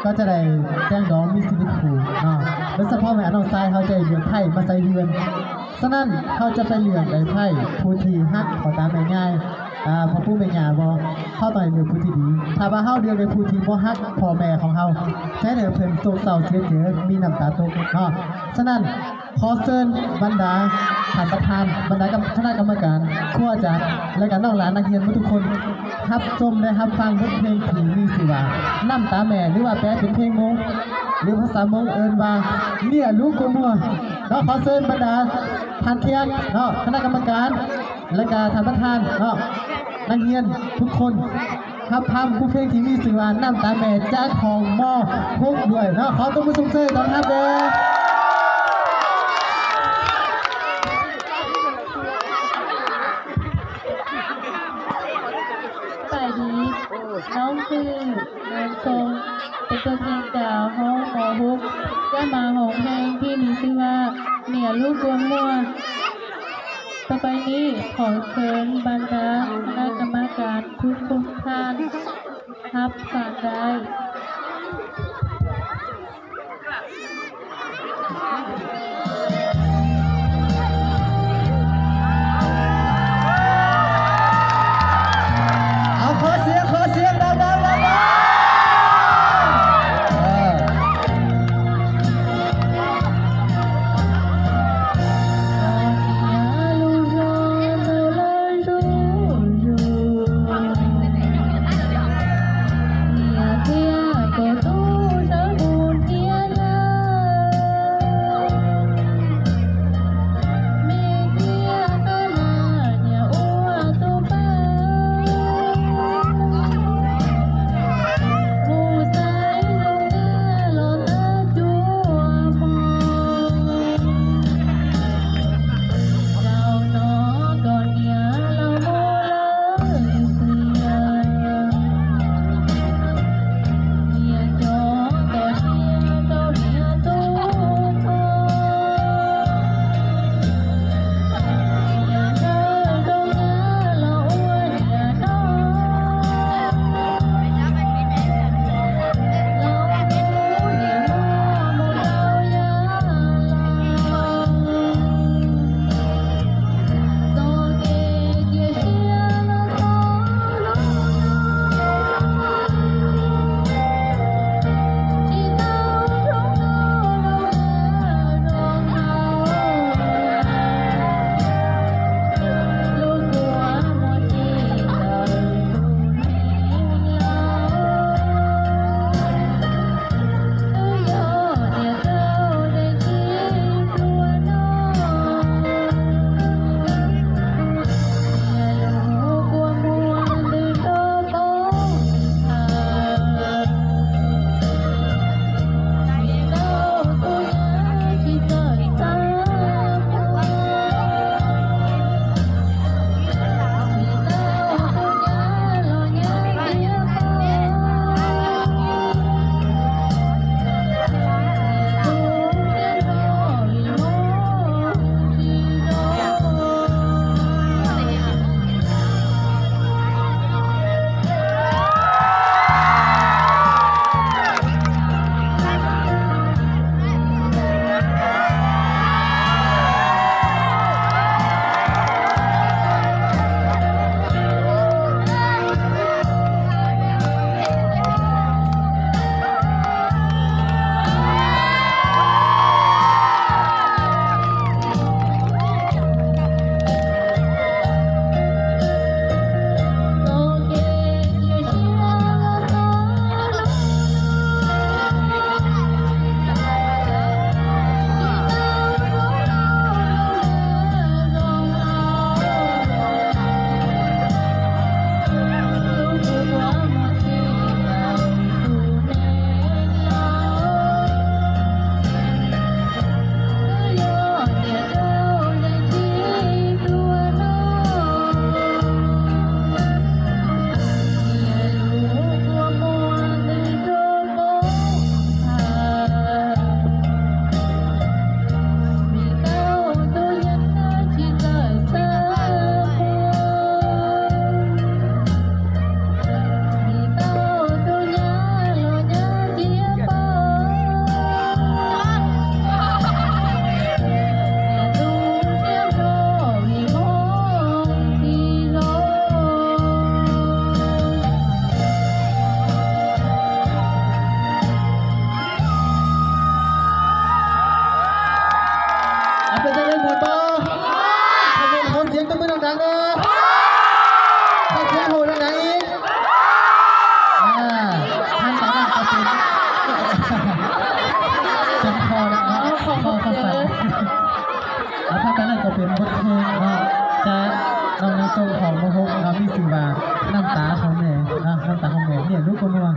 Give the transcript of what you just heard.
ກໍຈະໄດ້ແຕ່ງດອງມີຊີວິດຄູ່ເນາະ. ໂດຍສະເພາະແມ່ນ້ອງຊາຍເຮົາຈະເລືອກໃພ້ມາໃສ່ເຮືອນ. ສະນັ້ນເຮົາຈະໄປເລືອກໄດ້ໃພ້ຜູ້ທີ່ຮັກພໍ່ຕາແມ່ຍາຍ ອ່າ ພໍ່ປູ່ແມ່ຍ່າບໍ່? ເຮົາຕ້ອງໃຫ້ເລືອກຜູ້ທີ່ດີ. ຖ້າວ່າເຮົາເລືອກໄດ້ຜູ້ທີ່ບໍ່ຮັກພໍ່ແມ່ຂອງເຮົາ ຈະເຮັດໃຫ້ເພິ່ນໂສກເສົ້າເສຍໃຈ ມີນ້ຳຕາຕົກເນາະ. ສະນັ້ນ ຂໍເຊີນບັນດາທ່ານປະທານ, ບັນດາຄະນະກຳມະການ, ຄູອາຈານ ແລະກະນ້ອງຫຼານນັກຮຽນໝົດທຸກຄົນ ຮັບຊົມ ແລະ ຮັບຟັງບົດເພງທີ່ມີຊື່ວ່າ ນ້ຳຕາແມ່ ຫຼືວ່າແປເປັນເພງມົ້ງ ຫຼືພາສາມົ້ງເອີ້ນວ່າ ເນຍລູກກົວມົວ ເນາະ. ຂໍເຊີນບັນດາທ່ານແຂກເນາະ, ຄະນະກຳມະການ ແລະກະທ່ານປະທານເນາະ, ນັກຮຽນທຸກຄົນ ຮັບຟັງບົດເພງທີ່ມີຊື່ວ່າ ນ້ຳຕາແມ່ ຈາກຫ້ອງ ມໍຫົກ ດ້ວຍເນາະ. ຂໍຕົບມືຊົມເຊີຍຕ້ອນຮັບເດີ. ສະບາຍດີ, ນ້ອງຊື່ນາງຊົງ ເປັນຕົວແທນຈາກຫ້ອງ ມໍຫົກ ຈະມາຮ້ອງເພງທີ່ມີຊື່ວ່າ ເນຍລູກກົວມົວ. ຕໍ່ໄປນີ້ ຂໍເຊີນບັນດາຄະນະກຳມະການທຸກໆທ່ານ ຮັບຟັງໄດ້. ເອົາ ຂໍສຽງ ຂໍສຽງດັງໆ ດັງໆ ເອີ. ຕໍ່ໄປນັ້ນກໍເປັນບົດເພງເນາະ ຈາກນ້ອງນັກຮ້ອງຂອງມໍຫົກເນາະ ມີຊື່ວ່າ ນ້ຳຕາຂອງແມ່ເນາະ ນ້ຳຕາຂອງແມ່ ເລ້ຽງລູກບໍ່ນົວ.